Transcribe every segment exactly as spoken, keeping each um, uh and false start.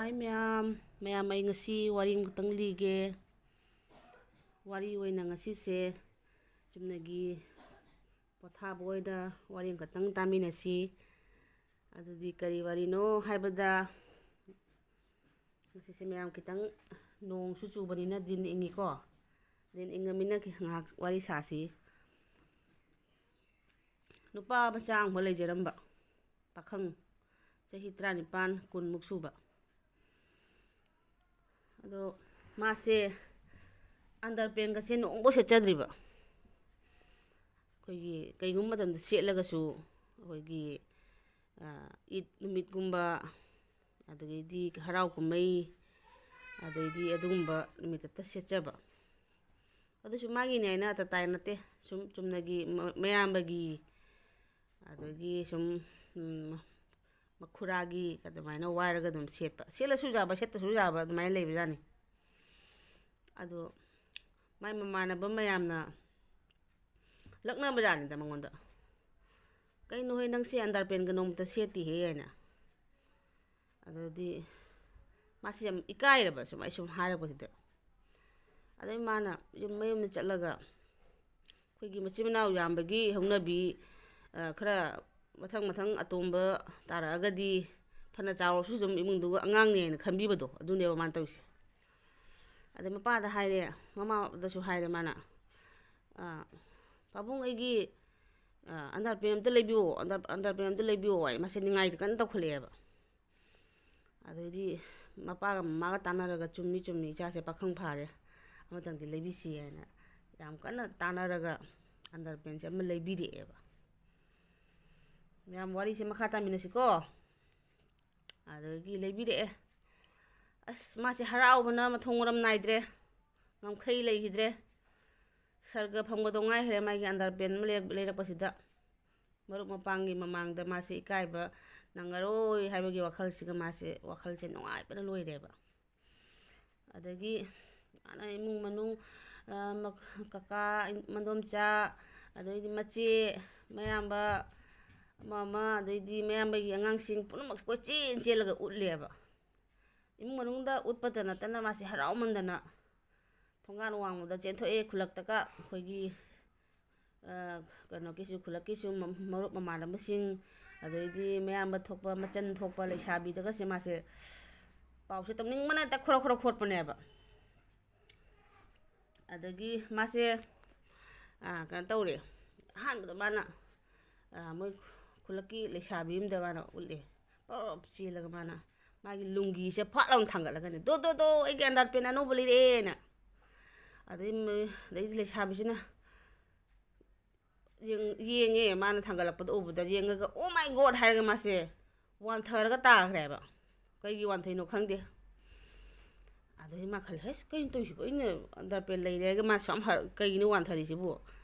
ꯍꯥꯏ ꯃꯌꯥꯝ, ꯃꯌꯥꯝ, ꯑꯩ ꯉꯁꯤ ꯋꯥꯔꯤ ꯑꯃꯈꯛꯇꯪ ꯂꯤꯒꯦ꯫ ꯋꯥꯔꯤ ꯑꯣꯏꯅ ꯉꯁꯤꯁꯦ ꯆꯨꯝꯅꯒꯤ ꯄꯣꯊꯥꯕ ꯑꯣꯏꯅ ꯋꯥꯔꯤ ꯑꯃꯈꯛꯇꯪ ꯇꯥꯃꯤꯟꯅꯁꯤ꯫ ꯑꯗꯨꯗꯤ ꯀꯔꯤ ꯋꯥꯔꯤꯅꯣ ꯍꯥꯏꯕꯗ, ꯉꯁꯤꯁꯦ ꯃꯌꯥꯝ ꯈꯤꯇꯪ ꯅꯣꯡꯁꯨ ꯆꯨꯕꯅꯤꯅ ꯗꯤꯟ ꯏꯪꯉꯤꯀꯣ꯫ ꯗꯤꯟ ꯏꯪꯉꯃꯤꯅ ꯉꯥꯏꯍꯥꯛ ꯋꯥꯔꯤ ꯁꯥꯁꯤ꯫ ꯅꯨꯄꯥ ꯃꯆꯥ ꯑꯃꯈꯛ ꯂꯩꯖꯔꯝꯕ, ꯄꯥꯈꯪ, ꯆꯍꯤ ꯇꯔꯥꯅꯤꯄꯥꯟ, ꯀꯨꯟꯃꯨꯛ ꯁꯨꯕ꯫ ꯑꯗꯣ ꯃꯥꯁꯦ underpant-ꯀꯁꯦ ꯅꯣꯡꯐꯥꯎ ꯁꯦꯠꯆꯗ꯭ꯔꯤꯕ꯫ ꯑꯩꯈꯣꯏꯒꯤ ꯀꯩꯒꯨꯝꯕ ꯃꯇꯝꯗ ꯁꯦꯠꯂꯒꯁꯨ, ꯑꯩꯈꯣꯏꯒꯤ, ꯑ, ꯏꯗ ꯅꯨꯃꯤꯠꯀꯨꯝꯕ, ꯑꯗꯒꯤꯗꯤ ꯍꯔꯥꯎ ꯀꯨꯝꯍꯩ, ꯑꯗꯩꯗꯤ ꯑꯗꯨꯒꯨꯝꯕ ꯅꯨꯃꯤꯠꯇꯇ ꯁꯦꯠꯆꯕ꯫ ꯑꯗꯨꯁꯨ ꯃꯥꯒꯤꯅꯦ ꯍꯥꯏꯅ ꯇꯇꯥꯏ ꯅꯠꯇꯦ, ꯁꯨꯝ ꯆꯨꯝꯅꯒꯤ ꯃ-, ꯃꯌꯥꯝꯕꯒꯤ, ꯑꯗꯒꯤ ꯁꯨꯝ, ꯎꯝ, ꯃꯈꯨꯔꯥꯒꯤ ꯑꯗꯨꯃꯥꯏꯅ ꯋꯥꯏꯔꯒ ꯑꯗꯨꯝ ꯁꯦꯠꯄ, ꯁꯦꯠꯂꯁꯨ ꯌꯥꯕ, ꯁꯦꯠꯇꯁꯨ ꯌꯥꯕ ꯑꯗꯨꯃꯥꯏꯅ ꯂꯩꯕꯖꯥꯠꯅꯤ꯫ ꯑꯗꯣ ꯃꯥꯏ ꯃꯃꯥꯟꯅꯕ ꯃꯌꯥꯝꯅ ꯂꯛꯅꯕꯖꯥꯠꯅꯤꯗ ꯃꯉꯣꯟꯗ, "ꯀꯩꯅꯣ ꯍꯣꯏ, ꯅꯪꯁꯦ underpant-ꯀ ꯅꯣꯡꯃꯇ ꯁꯦꯠꯇꯦꯍꯦ" ꯍꯥꯏꯅ꯫ ꯑꯗꯨꯗꯤ ꯃꯥꯁꯤ ꯌꯥꯝ ꯏꯀꯥꯏꯔꯕ, ꯁꯨꯃꯥꯏ ꯁꯨꯝ ꯍꯥꯏꯔꯛꯄꯁꯤꯗ꯫ ꯑꯗꯩ ꯃꯥꯅ ꯌꯨꯝ ꯃꯌꯨꯝꯗ ꯆꯠꯂꯒ, ꯑꯩꯈꯣꯏꯒꯤ ꯃꯆꯤꯟ ꯃꯅꯥꯎ ꯌꯥꯝꯕꯒꯤ ꯍꯧꯅꯕꯤ, ꯑ, ꯈꯔ ꯃꯊꯪ ꯃꯊꯪ ꯑꯇꯣꯝꯕ ꯇꯥꯔꯛꯑꯒꯗꯤ ꯐꯅ ꯆꯥꯎꯔꯁꯨ ꯑꯗꯨꯝ ꯏꯃꯨꯡꯗꯨꯒ ꯑꯉꯥꯡꯅꯦ ꯍꯥꯏꯅ ꯈꯟꯕꯤꯕꯗꯣ, ꯑꯗꯨꯅꯦꯕ ꯃꯥꯅ ꯇꯧꯔꯤꯁꯦ꯫ ꯑꯗꯩ ꯃꯄꯥꯗ ꯍꯥꯏꯔꯦ, ꯃꯃꯥꯗꯁꯨ ꯍꯥꯏꯔꯦ ꯃꯥꯅ, ꯑ, "ꯄꯥꯕꯨꯡ, ꯑꯩꯒꯤ, ꯑ, underpant ꯑꯝꯇ ꯂꯩꯕꯤꯌꯣ, under-, underpant ꯑꯝꯇ ꯂꯩꯕꯤꯌꯣ" ꯍꯥꯏ꯫ ꯃꯥꯁꯦ ꯅꯤꯡꯉꯥꯏꯗꯤ ꯀꯟꯅ ꯇꯧꯈꯠꯂꯛꯑꯦꯕ꯫ ꯑꯗꯩꯗꯤ ꯃꯄꯥꯒ ꯃꯃꯥꯒ ꯇꯥꯟꯅꯔꯒ, "ꯆꯨꯝꯃꯤ, ꯆꯨꯝꯃꯤ, ꯏꯆꯥꯁꯦ ꯄꯥꯈꯪ ꯐꯥꯔꯦ, ꯑꯃꯇꯪꯗꯤ ꯂꯩꯕꯤꯁꯤ" ꯍꯥꯏꯅ ꯌꯥꯝ ꯀꯟꯅ ꯇꯥꯟꯅꯔꯒ underpant-ꯁꯦ ꯑꯃ ꯂꯩꯕꯤꯔꯛꯑꯦꯕ꯫ ꯃꯌꯥꯝ, ꯋꯥꯔꯤꯁꯦ ꯃꯈꯥ ꯇꯥꯃꯤꯟꯅꯁꯤꯀꯣ꯫ ꯑꯗꯒꯤ ꯂꯩꯕꯤꯔꯛꯑꯦ꯫ ꯑꯁ, ꯃꯥꯁꯦ ꯍꯔꯥꯎꯕꯅ ꯃꯊꯣꯡ ꯃꯔꯝ ꯅꯥꯏꯗ꯭ꯔꯦ, ꯉꯝꯈꯩ ꯂꯩꯈꯤꯗ꯭ꯔꯦ꯫ ꯁꯔꯒ ꯐꯪꯕꯗꯣ ꯉꯥꯏꯈ꯭ꯔꯦ ꯃꯥꯒꯤ underpant ꯑꯃ ꯂꯩꯔꯛ-, ꯂꯩꯔꯛꯄꯁꯤꯗ꯫ ꯃꯔꯨꯞ ꯃꯄꯥꯡꯒꯤ ꯃꯃꯥꯡꯗ ꯃꯥꯁꯦ ꯏꯀꯥꯏꯕ ꯅꯪꯉꯔꯣꯏ ꯍꯥꯏꯕꯒꯤ ꯋꯥꯈꯜꯁꯤꯒ ꯃꯥꯁꯦ, ꯋꯥꯈꯜꯁꯦ ꯅꯨꯡꯉꯥꯏꯕꯅ ꯂꯣꯏꯔꯦꯕ꯫ ꯑꯗꯒꯤ ꯃꯥꯅ ꯏꯃꯨꯡ ꯃꯅꯨꯡ, ꯑ, ꯃ-, ꯀꯀꯥ, ꯃꯗꯣꯝꯆꯥ, ꯑꯗꯩꯗꯤ ꯃꯆꯦ, ꯃꯌꯥꯝꯕ, ꯑꯃ ꯑꯃ, ꯑꯗꯩꯗꯤ ꯃꯌꯥꯝꯕꯒꯤ ꯑꯉꯥꯡꯁꯤꯡ ꯄꯨꯝꯅꯃꯛ ꯀꯣꯏꯆꯦꯟ ꯆꯦꯜꯂꯒ ꯎꯠꯂꯦꯕ꯫ ꯏꯃꯨꯡ ꯃꯅꯨꯡꯗ ꯎꯠꯄꯇ ꯅꯠꯇꯅ ꯃꯥꯁꯦ ꯍꯔꯥꯎꯃꯟꯗꯅ ꯊꯣꯡꯒꯥꯟ ꯋꯥꯡꯃꯗ ꯆꯦꯟꯊꯣꯛꯑꯦ꯫ ꯈꯨꯜꯂꯛꯇꯒ ꯑꯩꯈꯣꯏꯒꯤ, ꯑ, ꯀꯩꯅꯣꯒꯤꯁꯨ, ꯈꯨꯜꯂꯛꯀꯤꯁꯨ ꯃ-, ꯃꯔꯨꯞ ꯃꯃꯥꯟꯅꯕꯁꯤꯡ, ꯑꯗꯩꯗꯤ ꯃꯌꯥꯝꯕ ꯊꯣꯛꯄ, ꯃꯆꯟ ꯊꯣꯛꯄ ꯂꯩꯁꯥꯕꯤꯗꯒꯁꯦ ꯃꯥꯁꯦ ꯄꯥꯎꯁꯦ ꯇꯝꯅꯤꯡꯕꯅ ꯍꯦꯛꯇ ꯈꯣꯔ ꯈꯣꯔ ꯈꯣꯠꯄꯅꯦꯕ꯫ ꯑꯗꯒꯤ ꯃꯥꯁꯦ, ꯑ, ꯀꯩꯅꯣ ꯇꯧꯔꯦ꯫ ꯑꯍꯥꯟꯕꯗ ꯃꯥꯅ, ꯑ, ꯃꯣꯏ ꯈꯨꯜꯂꯛꯀꯤ ꯂꯩꯁꯥꯕꯤ ꯑꯃꯗ ꯃꯥꯅ ꯎꯠꯂꯦ꯫ ꯄꯞ ꯆꯦꯜꯂꯒ ꯃꯥꯅ ꯃꯥꯒꯤ ꯂꯨꯡꯒꯤꯁꯦ ꯐꯥꯠ ꯂꯥꯎꯅ ꯊꯥꯡꯒꯠꯂꯒꯅꯦ, "ꯗꯣ, ꯗꯣ, ꯗꯣ, ꯑꯩꯒꯤ underpant ꯑꯅꯧꯕ ꯂꯩꯔꯛꯑꯦꯅ"꯫ ꯑꯗꯩ ꯃ-, ꯑꯗꯩꯗꯤ ꯂꯩꯁꯥꯕꯤꯁꯤꯅ ꯌꯦꯡ-, ꯌꯦꯡꯉꯦ, ꯃꯥꯅ ꯊꯥꯡꯒꯠꯂꯛꯄꯗꯣ ꯎꯕꯗ ꯌꯦꯡꯉꯒ, "Oh my God!" ꯍꯥꯏꯔꯒ ꯃꯥꯁꯦ ꯋꯥꯟꯊꯔꯒ ꯇꯥꯈ꯭ꯔꯦꯕ꯫ ꯀꯩꯒꯤ ꯋꯥꯟꯊꯩꯅꯣ ꯈꯪꯗꯦ꯫ ꯑꯗꯨꯗꯩ ꯃꯥ ꯈꯜꯂꯦ, "ꯍꯩꯁ, ꯀꯩꯅꯣ ꯇꯧꯔꯤꯁꯤꯕꯣ? ꯑꯩꯅ underpant ꯂꯩꯔꯦ ꯍꯥꯏꯔꯒ ꯃꯥꯁꯨ ꯌꯥꯝ ꯍꯔ-, ꯀꯩꯒꯤꯅꯣ ꯋꯥꯟꯊꯔꯤꯁꯤꯕꯨ?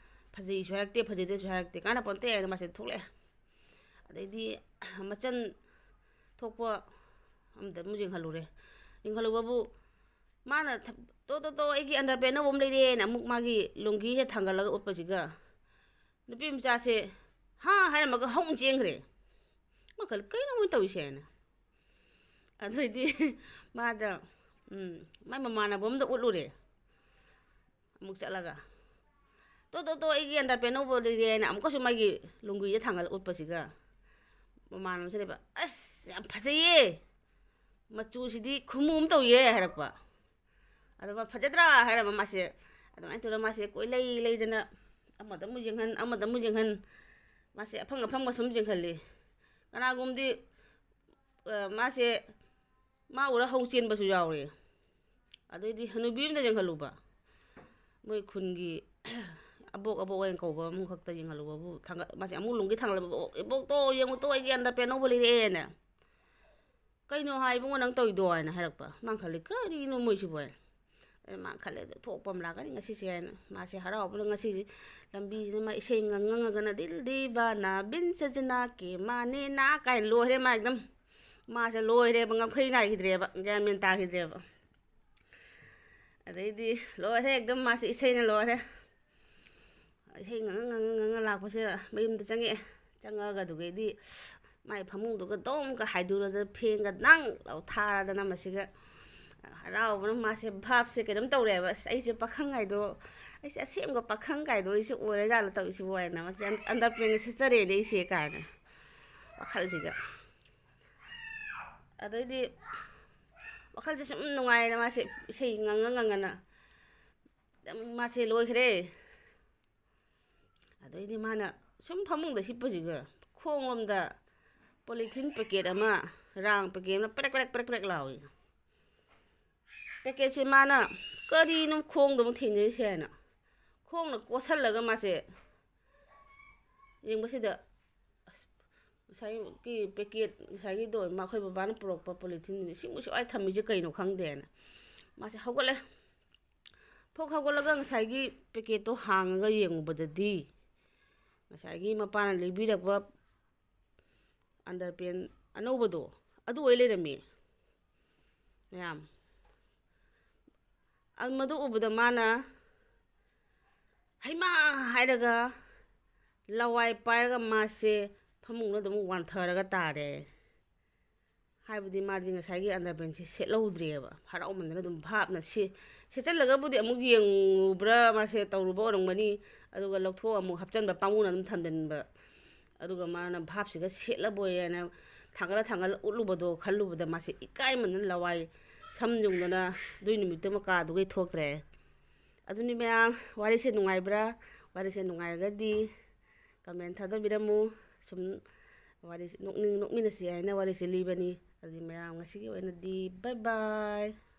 ꯐꯖꯩꯁꯨ ꯍꯥꯏꯔꯛꯇꯦ, ꯐꯖꯗꯦꯁꯨ ꯍꯥꯏꯔꯛꯇꯦ, ꯀꯥꯟꯅ ꯄꯣꯟꯇꯦ" ꯍꯥꯏꯅ ꯃꯥꯁꯦ ꯊꯣꯛꯂꯛꯑꯦ꯫ ꯑꯗꯩꯗꯤ ꯃꯆꯟ ꯊꯣꯛꯄ ꯑꯝꯗ ꯑꯃꯨꯛ ꯌꯦꯡꯍꯜꯂꯨꯔꯦ꯫ ꯌꯦꯡꯍꯜꯂꯨꯕꯕꯨ ꯃꯥꯅ ꯊ-, "ꯇꯣ, ꯇꯣ, ꯇꯣ, ꯑꯩꯒꯤ underpant ꯑꯅꯧꯕ ꯑꯃ ꯂꯩꯔꯦꯅ" ꯑꯃꯨꯛ ꯃꯥꯒꯤ ꯂꯨꯡꯒꯤꯁꯦ ꯊꯥꯡꯒꯠꯂꯒ ꯎꯠꯄꯁꯤꯒ, ꯅꯨꯄꯤ ꯃꯆꯥꯁꯦ "ꯍꯥ" ꯍꯥꯏꯔꯝꯃꯒ ꯍꯧꯅ ꯆꯦꯟꯈ꯭ꯔꯦ꯫ ꯃꯥ ꯈꯜꯂꯦ, "ꯀꯩꯅꯣ ꯃꯣꯏ ꯇꯧꯔꯤꯁꯦ?" ꯍꯥꯏꯅ꯫ ꯑꯗꯨꯏꯗꯤ ꯃꯥꯗ, ꯎꯝ, ꯃꯥꯏ ꯃꯃꯥꯟꯅꯕ ꯑꯝꯗ ꯎꯠꯂꯨꯔꯦ꯫ ꯑꯃꯨꯛ ꯆꯠꯂꯒ, "ꯇꯣ, ꯇꯣ, ꯇꯣ, ꯑꯩꯒꯤ underpant ꯑꯅꯧꯕ ꯂꯩꯔꯦ" ꯍꯥꯏꯅ ꯑꯃꯨꯛꯀꯁꯨ ꯃꯥꯒꯤ ꯂꯨꯡꯒꯤꯁꯦ ꯊꯥꯡꯒꯠꯂ ꯎꯠꯄꯁꯤꯒ, ꯃꯃꯥꯟꯅꯕꯁꯤꯅꯦꯕ, "ꯑꯁ, ꯌꯥꯝ ꯐꯖꯩꯌꯦ, ꯃꯆꯨꯁꯤꯗꯤ ꯈꯨꯃꯨ ꯑꯃ ꯇꯧꯏꯌꯦ" ꯍꯥꯏꯔꯛꯄ꯫ ꯑꯗꯣ ꯃꯥ, "ꯐꯖꯗ꯭ꯔꯥ?" ꯍꯥꯏꯔꯝꯃ ꯃꯥꯁꯦ ꯑꯗꯨꯃꯥꯏꯅ ꯇꯧꯔꯒ ꯃꯥꯁꯦ ꯀꯣꯏꯂꯩ ꯂꯩꯗꯅ, ꯑꯃꯗ ꯑꯃꯨꯛ ꯌꯦꯡꯍꯟ, ꯑꯃꯗ ꯑꯃꯨꯛ ꯌꯦꯡꯍꯟ, ꯃꯥꯁꯦ ꯑꯐꯪ ꯑꯐꯪꯕ ꯁꯨꯝ ꯌꯦꯡꯍꯜꯂꯤ꯫ ꯀꯅꯥꯒꯨꯝꯕꯗꯤ, ꯑ, ꯃꯥꯁꯦ ꯃꯥ ꯎꯔ ꯍꯧ ꯆꯦꯟꯕꯁꯨ ꯌꯥꯎꯔꯦ꯫ ꯑꯗꯩꯗꯤ ꯍꯅꯨꯕꯤ ꯑꯃꯗ ꯌꯦꯡꯍꯜꯂꯨꯕ, ꯃꯣꯏ ꯈꯨꯟꯒꯤ ꯑꯕꯣꯛ, ꯑꯕꯣꯛ ꯑꯣꯏꯅ ꯀꯧꯕ ꯑꯃꯈꯛꯇ ꯌꯦꯡꯍꯜꯂꯨꯕꯕꯨ, ꯊꯥꯡꯒꯠ-, ꯃꯥꯁꯦ ꯑꯃꯨꯛ ꯂꯨꯡꯒꯤ ꯊꯥꯡꯒꯠꯂꯕ, "ꯑꯣ, ꯏꯕꯣꯛꯇꯣ, ꯌꯦꯡꯉꯨꯇꯣ, ꯑꯩꯒꯤ underpant ꯑꯅꯧꯕ ꯂꯩꯔꯛꯑꯦꯅ"꯫ "ꯀꯩꯅꯣ ꯍꯥꯏ ꯏꯕꯨꯡꯉꯣ ꯅꯪ ꯇꯧꯔꯤꯗꯣ?" ꯍꯥꯏꯅ ꯍꯥꯏꯔꯛꯄ꯫ ꯃꯥ ꯈꯜꯂꯦ, "ꯀꯔꯤꯅꯣ ꯃꯣꯏꯁꯤꯕꯨ?" ꯍꯥꯏꯅ꯫ ꯑꯗꯩ ꯃꯥ ꯈꯜꯂꯦ, "ꯑꯗꯨ ꯊꯣꯛꯄ ꯑꯃ ꯂꯥꯛꯀꯅꯤ ꯉꯁꯤꯁꯦ" ꯍꯥꯏꯅ꯫ ꯃꯥꯁꯦ ꯍꯔꯥꯎꯕꯅ ꯉꯁꯤꯁꯦ ꯂꯝꯕꯤꯁꯤꯗ ꯃꯥ ꯏꯁꯩ ꯉꯪ ꯉꯪꯉꯒꯅ, "ꯗꯤꯜ ꯗꯤꯕꯥꯅꯥ ꯕꯤꯟ ꯁꯖꯅꯥ ꯀꯦ ꯃꯥꯅꯦ ꯅꯥ" ꯀꯥꯏꯅ ꯂꯣꯏꯔꯦ꯫ ꯃꯥ ꯑꯦꯛꯗꯝ, ꯃꯥꯁꯦ ꯂꯣꯏꯔꯦꯕ, ꯉꯝꯈꯩ ꯅꯥꯏꯈꯤꯗ꯭ꯔꯦꯕ, ꯒ꯭ꯌꯥꯟ ꯃꯦꯟ ꯇꯥꯈꯤꯗ꯭ꯔꯦꯕ꯫ ꯑꯗꯩꯗꯤ ꯂꯣꯏꯔꯦ, ꯑꯦꯛꯗꯝ ꯃꯥꯁꯦ ꯏꯁꯩꯅ ꯂꯣꯏꯔꯦ꯫ ꯏꯁꯩ ꯉꯪꯉ ꯉꯪꯉ ꯉꯪꯉ ꯂꯥꯛꯄꯁꯦ ꯃꯌꯨꯝꯗ ꯆꯪꯉꯛꯑꯦ꯫ ꯆꯪꯉꯛꯑꯒ ꯑꯗꯨꯒꯩꯗꯤ ꯃꯥꯏ ꯐꯃꯨꯡꯗꯨꯒ ꯗꯣꯝꯒ ꯍꯥꯏꯗꯣꯔꯗꯅ ꯐꯦꯟꯒ ꯗꯪ ꯂꯥꯎ ꯊꯥꯔꯗꯅ ꯃꯁꯤꯒ ꯍꯔꯥꯎꯕꯅ ꯃꯥꯁꯦ ꯚꯥꯞꯁꯦ ꯀꯩꯅꯣꯝ ꯇꯧꯔꯦꯕ꯫ "ꯑꯁ, ꯑꯩꯁꯦ ꯄꯥꯈꯪ ꯍꯥꯏꯗꯣ, ꯑꯩꯁꯦ ꯑꯁꯦꯡꯕ ꯄꯥꯈꯪ ꯀꯥꯏꯗꯣ ꯑꯩꯁꯦ ꯑꯣꯏꯔꯖꯥꯠꯂ ꯇꯧꯔꯤꯁꯤꯕꯨ?" ꯍꯥꯏꯅ ꯃꯁꯤ ꯑꯟꯗꯔꯄꯦꯟꯒ ꯁꯦꯠꯆꯔꯦꯅꯦ ꯑꯩꯁꯦ ꯀꯥꯏꯅ ꯋꯥꯈꯜꯁꯤꯗ꯫ ꯑꯗꯩꯗꯤ ꯋꯥꯈꯜꯁꯦ ꯁꯨꯝ ꯅꯨꯡꯉꯥꯏꯅ ꯃꯥꯁꯦ ꯏꯁꯩ ꯉꯪꯉ ꯉꯪꯉꯅ ꯑꯗꯨꯝ ꯃꯥꯁꯦ ꯂꯣꯏꯈ꯭ꯔꯦ꯫ ꯑꯗꯩꯗꯤ ꯃꯥꯅ ꯁꯨꯝ ꯐꯃꯨꯡꯗ ꯍꯤꯞꯄꯁꯤꯒ ꯈꯣꯡꯂꯣꯝꯗ ꯄꯣꯂꯤꯊꯤꯟ ꯄꯦꯀꯦꯠ ꯑꯃ, ꯔꯥꯡ ꯄꯦꯀꯦꯠ ꯑꯃ ꯄ꯭ꯔꯦꯛ ꯄ꯭ꯔꯦꯛ ꯄ꯭ꯔꯦꯛ ꯄ꯭ꯔꯦꯛ ꯂꯥꯎꯏ꯫ ꯄꯦꯀꯦꯠꯁꯦ ꯃꯥꯅ ꯀꯔꯤꯅꯣ ꯈꯣꯡꯗ ꯑꯃꯨꯛ ꯊꯦꯡꯅꯔꯤꯁꯦ ꯍꯥꯏꯅ ꯈꯣꯡꯅ ꯀꯣꯠꯁꯜꯂꯒ ꯃꯥꯁꯦ ꯌꯦꯡꯕꯁꯤꯗ, "ꯑꯁ, ꯉꯁꯥꯏꯒꯤ ꯄꯦꯀꯦꯠ, ꯉꯁꯥꯏꯒꯤꯗꯣ ꯃꯈꯣꯏ ꯕꯕꯥꯅ ꯄꯨꯔꯛꯄ ꯄꯣꯂꯤꯊꯤꯟꯗꯨꯅꯤ, ꯁꯤꯃꯨꯛ ꯁꯨꯃꯥꯏꯅ ꯊꯝꯃꯤꯁꯦ ꯀꯩꯅꯣ ꯈꯪꯗꯦꯅ" ꯃꯥꯁꯦ ꯍꯧꯒꯠꯂꯦ꯫ ꯐꯨꯛ ꯍꯧꯒꯠꯂꯒ ꯉꯁꯥꯏꯒꯤ ꯄꯦꯀꯦꯠꯇꯣ ꯍꯥꯡꯉꯒ ꯌꯦꯡꯉꯨꯕꯗꯗꯤ, ꯉꯁꯥꯏꯒꯤ ꯃꯄꯥꯅ ꯂꯩꯕꯤꯔꯛꯄ ꯑꯟꯗꯔꯄꯦꯟ ꯑꯅꯧꯕꯗꯣ, ꯑꯗꯨ ꯑꯣꯏ ꯂꯩꯔꯝꯃꯤ꯫ ꯃꯌꯥꯝ, ꯑ, ꯃꯗꯨ ꯎꯕꯗ ꯃꯥꯅ "ꯍꯩꯃꯥ!" ꯍꯥꯏꯔꯒ ꯂꯋꯥꯏ ꯄꯥꯏꯔꯒ ꯃꯥꯁꯦ ꯐꯃꯨꯡꯗ ꯑꯗꯨꯝ ꯋꯥꯟꯊꯔꯒ ꯇꯥꯔꯦ꯫ ꯍꯥꯏꯕꯗꯤ ꯃꯥꯗꯤ ꯉꯁꯥꯏꯒꯤ ꯑꯟꯗꯔꯄꯦꯟꯁꯦ ꯁꯦꯠꯍꯧꯗ꯭ꯔꯦꯕ꯫ ꯍꯔꯥꯎꯃꯟꯗꯅ ꯑꯗꯨꯝ ꯚꯥꯞꯅ ꯁꯦ-, ꯁꯦꯠꯆꯜꯂꯒꯕꯨꯗꯤ ꯑꯃꯨꯛ ꯌꯦꯡꯉꯨꯕ꯭ꯔꯥ ꯃꯥꯁꯦ ꯇꯧꯔꯨꯕ ꯑꯣꯏꯔꯝꯒꯅꯤ꯫ ꯑꯗꯨꯒ ꯂꯧꯊꯣꯛꯑ ꯑꯃꯨꯛ ꯍꯥꯞꯆꯟꯕ, ꯄꯥꯝꯃꯨꯅ ꯑꯗꯨꯝ ꯊꯝꯖꯤꯟꯕ꯫ ꯑꯗꯨꯒ ꯃꯥꯅ ꯚꯥꯞꯁꯤꯒ ꯁꯦꯠꯂꯕꯣꯏ ꯍꯥꯏꯅ ꯊꯥꯡꯒꯠꯂ ꯊꯥꯡꯒꯠꯂ ꯎꯠꯂꯨꯕꯗꯣ ꯈꯜꯂꯨꯕꯗ ꯃꯥꯁꯦ ꯏꯀꯥꯏꯃꯟꯗꯅ ꯂꯋꯥꯏ ꯁꯝ ꯌꯨꯡꯗꯅ ꯑꯗꯨꯏ ꯅꯨꯃꯤꯠꯇꯨꯃ ꯀꯥꯗꯨꯒꯩ ꯊꯣꯛꯇ꯭ꯔꯦ꯫ ꯑꯗꯨꯅꯤ ꯃꯌꯥꯝ, ꯋꯥꯔꯤꯁꯦ ꯅꯨꯡꯉꯥꯏꯕ꯭ꯔꯥ? ꯋꯥꯔꯤꯁꯦ ꯅꯨꯡꯉꯥꯏꯔꯒꯗꯤ ꯀꯃꯦꯟ ꯊꯥꯗꯕꯤꯔꯝꯃꯨ꯫ ꯁꯨꯝ ꯋꯥꯔꯤꯁꯦ ꯅꯣꯛꯅꯤꯡ-, ꯅꯣꯛꯃꯤꯟꯅꯁꯤ ꯍꯥꯏꯅ ꯋꯥꯔꯤꯁꯦ ꯂꯤꯕꯅꯤ꯫ ꯑꯗꯨꯗꯤ ꯃꯌꯥꯝ, ꯉꯁꯤꯒꯤ ꯑꯣꯏꯅꯗꯤ bye bye꯫